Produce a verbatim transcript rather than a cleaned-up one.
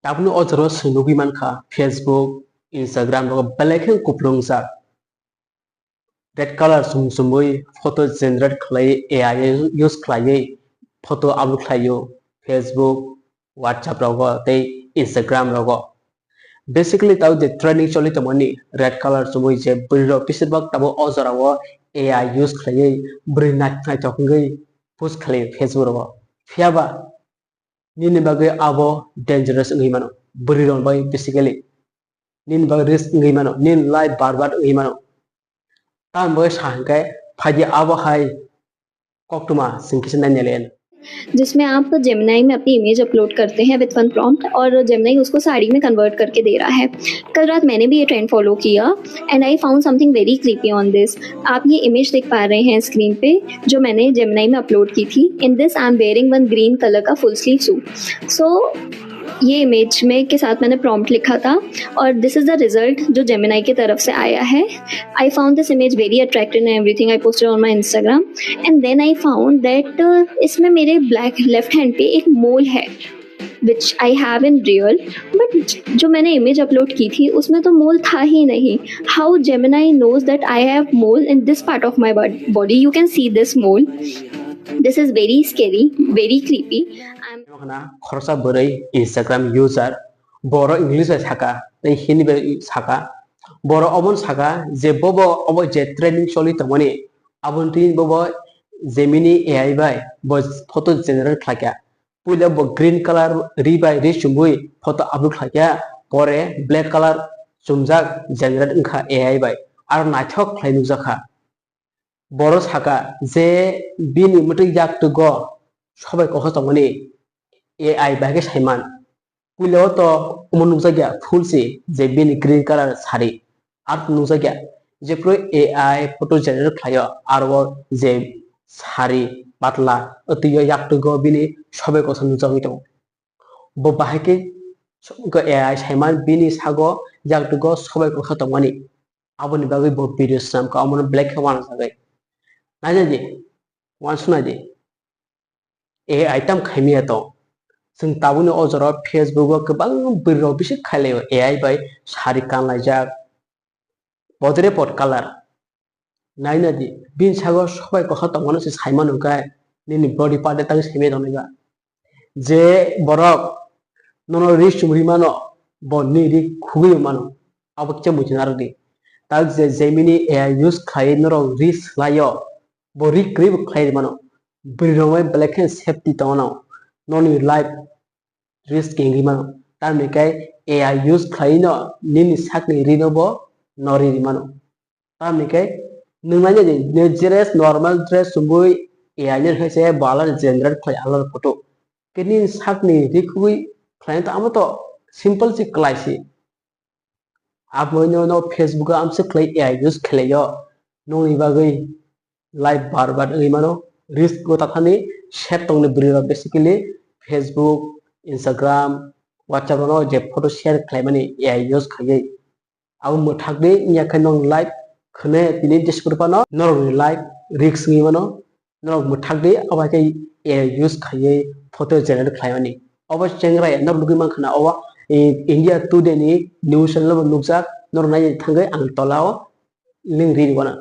Tabukni o jora chwng nugwi mankha, Facebook, Instagram rogo belai khe kuplungjak. Red color chum chumwi photo generate khlai, A I use khlaiwi photo upload khlaio, Facebook, WhatsApp rogo tei Instagram rogo. Basically, tao je trending choli tongmani red color chumwi je bwrwi rok besibak tabo o jora o A I use khlaiwi bwrwi naithok naithok wngwi post khlai Facebook rogo. Phiyaba nini bagwi abo dangerous wngwi mano, bwrwi rok bai basically nini bagwi risk wngwi mano, nini life barbad wngwi mano. Tamoni bagwi sa hwnkhe phaidi abo hai koktwma chwng kisa nainai le. जिसमें आप जेमिनाई में अपनी image upload करते हैं with one prompt और जेमिनाई उसको साड़ी में कन्वर्ट करके दे रहा है। कल रात मैंने भी ये ट्रेंड फॉलो किया and I found something very creepy on this। आप ये इमेज देख पा रहे हैं स्क्रीन पे, जो मैंने जेमिनाई में अपलोड की थी। In this I am wearing one green color का फुल स्लीव सूट। सो ये इमेज में के साथ मैंने प्रॉम्प्ट लिखा था और दिस इज द रिजल्ट जो जेमिनाई की तरफ से आया है। I found this image very attractive and everything, I posted on my Instagram and then I found that इसमें मेरे ब्लैक लेफ्ट हैंड पे एक मोल है which I have in real, but जो मैंने इमेज अपलोड की थी उसमें तो मोल था ही नहीं। How Gemini knows that I have mole in this part of my bod- body? You can see this mole. This is very scary, very creepy. I'm Khoroksa bwrwi Instagram user, borok English bai saka tei Hindi bai saka. Borok omono saka je bobo obo je trending choli tongmani, aboni twi bobo Gemini A I bai bo photo generate khlaikha. Puila bo green color ri bai ri chumui photo upload khlaikha, pore black color chumjak generate wngkha A I bai, aro naithok khlai nukjakha. Borok saka je bini mwtwi yaktwgo sobai koksa tongmani A I bai khe saiman. Puila o to omo nukjakya full si je bini green color sari, aro nukjakya jephru A I photo generate khlaio, aro o je sari patla o twi o yaktwgo bini sobai koksa nukjagwi tongo. Bo bahai khe A I saiman bini sago yaktwgo sobai koksa tongmani. Aboni bagwi bo video swnamkha, omono black khe uansugwi. Nainadi, uansuknadi. A I tam khaimaya tong. Chwng tabukni o jora Facebook o kwbang bwrwi rok bisi khailaio A I bai sari kanlaijak. Bodre pot color. Nainadi, bini sago sobai koksa tongmano se saimano khe nini body part tang saimaya tongnaika. Je borok nono ri chumri mano, bo ni ri khugwi mano, abo kisa muchung arokdi. Tak je Gemini A I use khlai norok ri swlaio, bo ri kwrwi bo khlai mano. Bwrwi rok bai belai khe safety tongo, noni life risk wngwi mano. Tamni khe A I use khlai no nini sakni ri no bo no ri mano. Tamni khe nwng nainadi, nini dress, normal dress chumui A I ni khe se bo alani generate khlai alani photo. Khe nini sakni ri khugwi khlai to amo to simple se kwlai se. Abono no Facebook o amswk khlai A I use khlaio, nongni bagwi life barbad wngwi mano, risk o tathani sep tongni bwrwi rok basically Facebook, Instagram, WhatsApp rono je photo share khlaimani A I use khaiwi. Abo mwthakdi wngya khe nong life khwne tini desperate phano norokni life risk wngwi mano. Norok mwthak di, abo hai khe A I use khaiwi photo generate khlaimani. Obo chengrai norok nugwi mankha na, obo, eh, India Today ni news channel o nukjak, norok nai thangwi ang tola o link ri rwna.